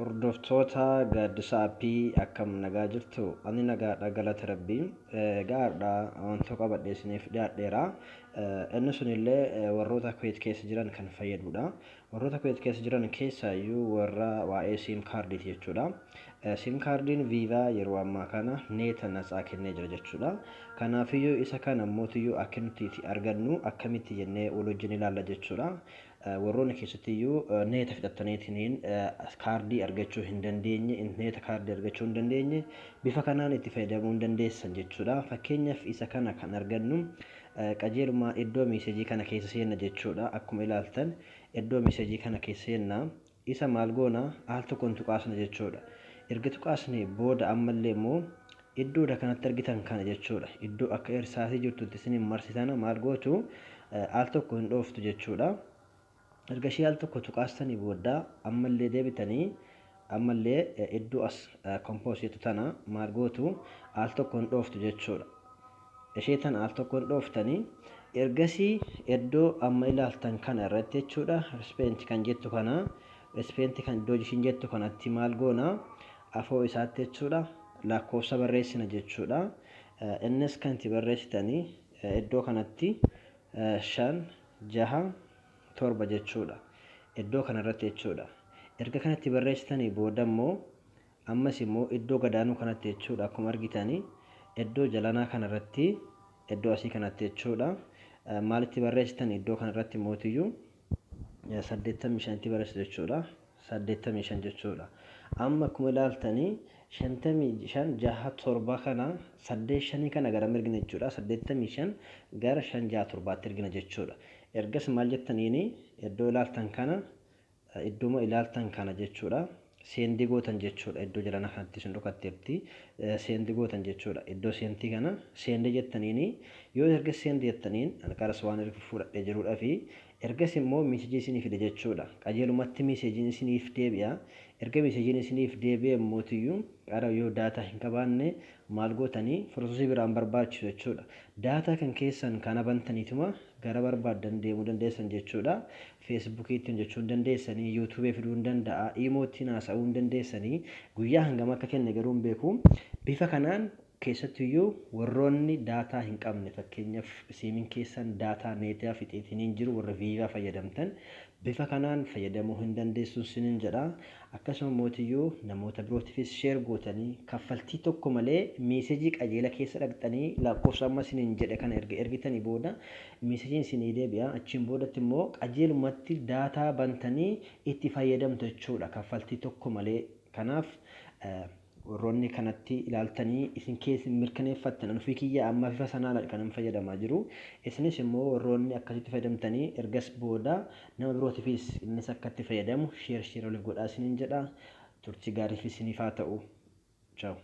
Hordoftoota Gaaddisa Appii, akkam nagaa jirtu? Ani nagaadha, galata Rabbii. Egaa har'a wantoota qabadhee isiniif dhiyaadheera. Inni sunillee warroota Kuwait keessa jiran kan fayyadudha. Warroota Kuwait keessa jiran keessaayyuu warra waa'ee SIM kaardiiti jechuudha. SIM kaardiin Viva yeroo ammaa kana neeta natsaa kennee jira jechuudha. Kanaafiyyuu isa kana mootiyyuu akka nuti itti argannu akkamitti jennee wal wajjin ilaalla jechuudha. Warroonni keessattiyyuu neeta fixattaniitiniin kaardii argachuu hin dandeenye, neeta kaardii argachuu hin dandeenye, bifa kanaan itti fayyadamuu hin dandeessan jechuudha. Fakkeenyaaf, isa kana kan argannu qajeelumaan iddoo miisejii kana keessa seenna jechuudha. Akkuma ilaaltan iddoo miisejii kana keessa seenna. Isa maal goona? Al tokkoon tuqaasna jechuudha. Erga tuqaasne booda ammallee immoo iddoo kanatti argitan kana jechuudha. Iddoo akka irsaasii jirtutti isin marsitana maal gootu? Al tokko hin dhooftu jechuudha. Erga ishee al tokko tuqaastanii booda ammallee deebitanii ammallee iddoo as compose jettu tana maal gootu? Al tokko hin dhooftu jechuudha. Ishee tana al tokko hin dhooftanii, ergasii iddoo amma ilaaltan kana irratti jechuudha, recipient kan jettu kana, recipient kan iddoo ishiin jettu kanatti maal goona? Afoo isaatti jechuudha, lakkoofsa barreessina jechuudha. Innis kan itti barreessitanii iddoo kanatti 567 jechuudha. Iddoo kanarratti jechuudha. Erga kanatti barreessitanii booda immoo ammas immoo iddoo gadaanuu kanatti jechuudha, akkuma argitanii iddoo jalanaa kanarratti, iddoo asii kanatti jechuudha. Maalitti barreessitan? Iddoo kanarratti mootiyyuu 85tti barreessitu jechuudha. 85 jechuudha. Amma akkuma ilaaltanii 55 6 7 kana, saddeet shanii kana gara ergina jechuudha. 85 gara 5 6 7tti ergina jechuudha. Ergas maal jettaniini? Iddoo ilaaltan kana, iddooma ilaaltan kana jechuudha. Send gootan jechuudha. Iddoo jalana kanatti isin dhokatteerti. Send gootan jechuudha. Iddoo send kana send jettaniini, yoo erga send jettaniin qaras waan erga fudhadhee jiruudha fi ergas immoo miisejii isinii fide jechuudha. Qajeelumatti miisejiin isiniif deebi'a. Erga miisejiin isiniif deebi'e mootiyyuu qara yoo daataa hin qabaanne maal gootanii? Processii biraan barbaachisu jechuudha. Daataa kan keessan kana bantaniituma gara barbaaddan deemuu dandeessan jechuudha. Feesbuukii ittiin hojjechuu hin dandeessanii, yuutuubii fiduu hin danda'a, iimoo ittiin haasa'uu hin dandeessanii, guyyaa hangam akka kenne garuu hin beeku. Bifa kanaan keessattiyyuu warroonni daataa hin qabne, fakkeenyaaf siimiin keessan daataa neetaa fixeetiin hin jiru, warra Viva fayyadamtan bifa kanaan fayyadamuu hin dandeessu sinin jedha. Akkasuma mootiyyuu namoota birootiifis share gootanii kaffaltii tokko malee miisejii qajeela keessa dhaqxanii lakkoofsa amma isiniin jedhe kana erga ergitanii booda miisejiin isinii deebi'a. Achiin boodatti immoo qajeelumatti daataa bantanii itti fayyadamtu jechuudha, kaffaltii tokko malee. Kanaaf warroonni kanatti ilaaltanii isin keessa mirkaneeffattan, ofii kiyya amma bifa sanaan kan hin fayyadamaa jiru. Isinis immoo warroonni akkasitti fayyadamtanii ergas booda nama birootiifis innis akka itti fayyadamu share share waliif godhaa isiniin jedha. Turtii gaariif isiniif haa ta'u. Ciao.